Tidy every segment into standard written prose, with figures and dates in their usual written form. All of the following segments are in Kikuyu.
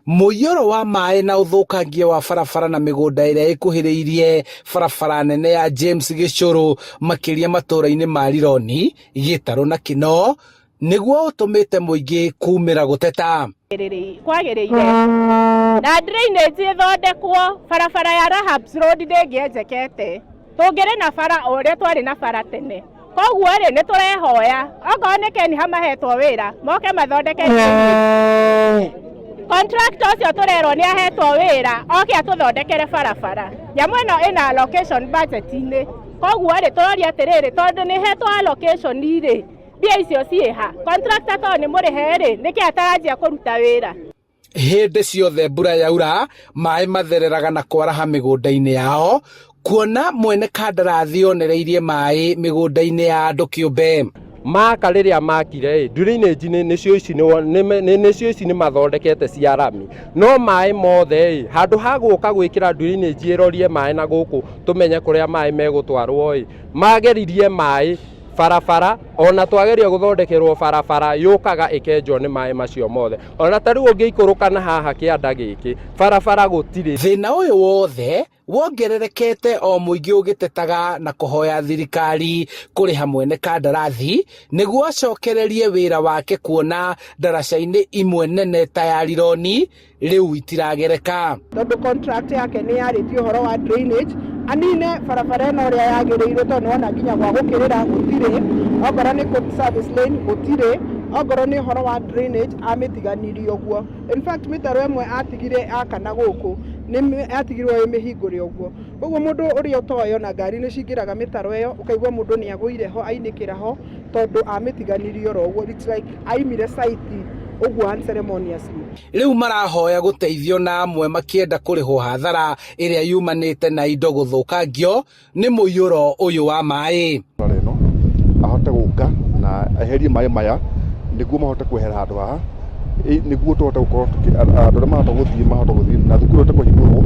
Mũiyũro wa maĩ na ũthũkangia wa barabara na mĩgũnda ĩrĩa ĩkuhĩrĩirie barabara nene ya James Gĩchũrũ makĩria matũra-inĩ ma Rironi, Gĩtarũ na Kĩnoo nĩguo ũtũmĩte mũingĩ kumĩra gũteta. Kwagĩrĩire na drainage ĩthondekwo, barabara ya Rahab's Road ndĩngĩenjekete. Tũngĩrĩ na bara o ũrĩa twarĩ na bara tene. Koguo rĩ, nĩ tũrehoya okorwo nĩ Kenha mahetwo wĩra moke mathondeke drainage. Contractor ũcio tũrerwo nĩ ahetwo wĩra oke atũthondekere barabara. Nyamũ ĩno ĩna allocation budget-inĩ. Koguo rĩ, tũroria atĩrĩrĩ, tondũ nĩ ĩhetwo allocation rĩ, mbia icio ciĩha? Contractor tondũ nĩ mũrĩhe rĩ, nĩkĩ ataranjia kũruta wĩra? Hĩndĩ ciothe mbura yaura, maĩ mathereraga na kwaraha mĩgũnda-inĩ yao, kuona mwene kandarathi onereirie maĩ mĩgũnda-inĩ ya andũ kĩũmbe. Maka rĩrĩa makire ĩ drainage nĩcio ici nĩcio ici nĩ mathondekete cia rami no maĩ mothe ĩ handũ ha gũka gwĩkĩra drainage ĩrorie maĩ na gũkũ tũmenye kũrĩa maĩ megũtwarwo ĩ mageririe maĩ barabara ona twageria gũthondekerwo barabara yũkaga ĩkenjwo nĩ maĩ macio mothe ona ta rĩu ũngĩikũrũka na haha kĩanda gĩkĩ barabara gũtirĩ. Thĩna ũyũ wothe wongererekete o mũingĩ ũgĩtetaga na kũhoya thirikari kũrĩha mwene kandarathi nĩguo acokererie wĩra wake kuona ndaraca-inĩ imwe nene ta ya Rironi rĩu itiragereka. Tondũ contract yake nĩ yarĩtie ũhoro wa drainage, anine barabara ĩno ũrĩa yagĩrĩirwo, tondũ nĩwona nginya gwa gũkĩrĩra gũtirĩ, ongorwo nĩ service lane gũtirĩ, ongorwo nĩ ũhoro wa drainage amĩtiganirie ũguo. In fact mĩtaro ĩmwe atigire aka na gũkũ nĩ yatigirwo ĩ mĩhingũre ũguo. Koguo mũndũ ũrĩa ũtoĩ ona ngari nĩ cingĩraga mĩtaro ĩyo, ũkaigua mũndũ nĩ agũire ho ainĩkĩra ho tondũ amĩtiganirie oro ũguo. It's like aimire site ũguo unceremoniously. Rĩu marahoya gũteithio na amwe makĩenda kũrĩhwo hathara ĩrĩa yumanĩte na indo gũthũkangio nĩ mũiyũro ũyũ wa maĩ. Bara ĩno ahote gũka na eherie maĩ maya nĩguo mahote kwehera handũ haha nĩguo tũhote gũkorwo andũ arĩa marahota gũthiĩ mahote gũthiĩ na thukuru ĩhote kũhingũrwo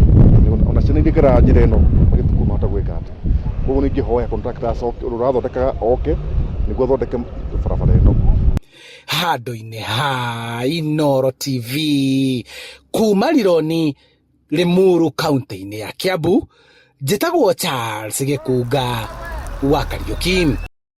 ona ciana iria ikĩraga njĩra ĩno magĩthiĩ thukuru mahote gwĩka atĩ. Koguo nĩ ingĩhoya contractor acoke ũrĩa ũrathondekaga oke nĩguo athondeke barabara ĩno. Handũ-inĩ ha Inooro TV kuma Rironi, Limuru kaunti-inĩ ya Kiambu, njĩtagwo Charles Gĩkunga wa Kariũki.